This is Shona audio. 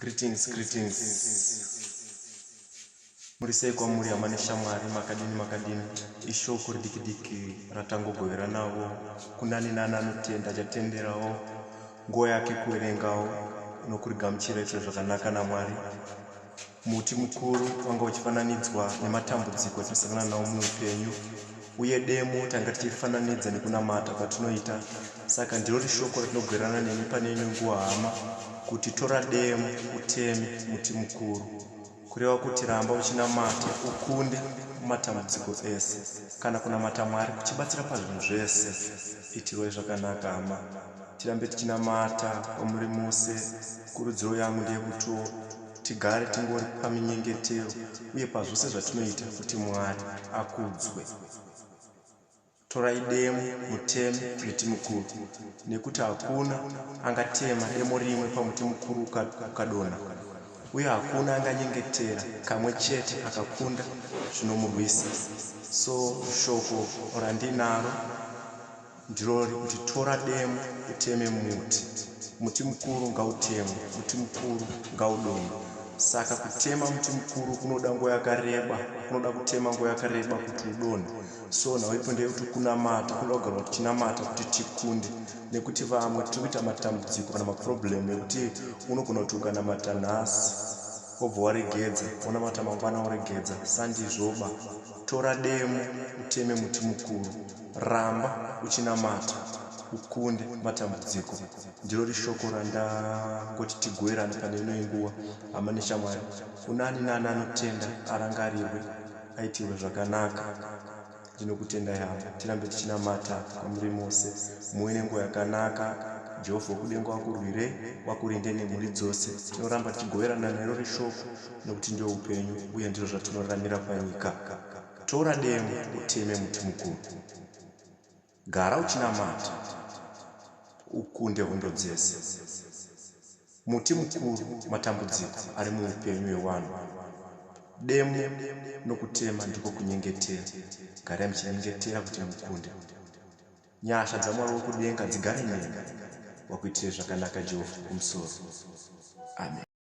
Greetings, greetings. Muri sei kwamuri hama neshamwari, makadini makadini. Ishoko ridiki diki ratangogovera navo kunani nani anotenda achatenderawo nguva yake kuverengawo nokurigamuchira itiro zvakanaka naMwari. Muti mukuru wanga uchifananidzwa nematambudziko atinosangana nawo muupenyu uye demo tanga tichifananidza nekunamata kwatinoita. Saka ndirori shoko ratinogoverana nemi pane ino nguva hama, kuti tora demo uteme muti mukuru. Kureva kuti ramba uchinamata ukunde mumatambudziko ese. Kana kunamata Mwari kuchibatsira pazvinhu zvese. Itirwai zvakanaka hama. Tirambe tichinamata kwamuri mose. Kurudziro yangu ndeyekutiwo tigare tingori paminyengetero uye pazvose zvatinoita kuti Mwari akudzwe. Torai demo muteme miti mikuru, nekuti hakuna angatema demo rimwe pamuti mukuru ukadonha, uye hakuna anganyengetera kamwe chete akakunda zvinomurwisa. So shoko randinaro Ndirori kuti tora demo uteme muti. Muti mukuru ngautemwe, muti mukuru ngaudonhe. Saka kutema muti mukuru kunoda nguva yakareba, kunoda kutema nguva yakareba kuti udonhe. So nhau ipo ndeyekuti kunamata kunoda kugarwa tichinamata kuti tikunde nekuti vamwe tiri kuita matambudziko kana maproblem ekuti unogona kuti ukanamata nhasi wobva waregedza, wonamata mangwana woregedza. Sandizvoba. Tora demo uteme muti mukuru. Ramba uchinamata ukunde matambudziko ndirori shoko randangoti tigoverane pane ino inguva hama neshamwari. Kuna ani nani anotenda arangarirwe aitirwe zvakanaka. Ndinokutendai hama tirambe tichinamata kwamuri mose muve nenguva yakanaka Jehovha wekudenga wakurwirei wakurinde nemhuri dzose. Tinoramba tichigoverana nerori shoko nekuti ndiwo upenyu uye ndizvo zvatinoraramira panyika. Tora demo uteme muti mukuru. Gara uchinamata ukunde hondo dzese. Muti mukuru matambudziko ari muupenyu hwewanhu. Demo nokutema ndiko kunyengetera. Garai muchinyengetera kuti mukunde. Nyasha dzaMwari wokudenga dzigare nemi. Wakuitirei zvakanaka Jehovha kumusoro. Amen.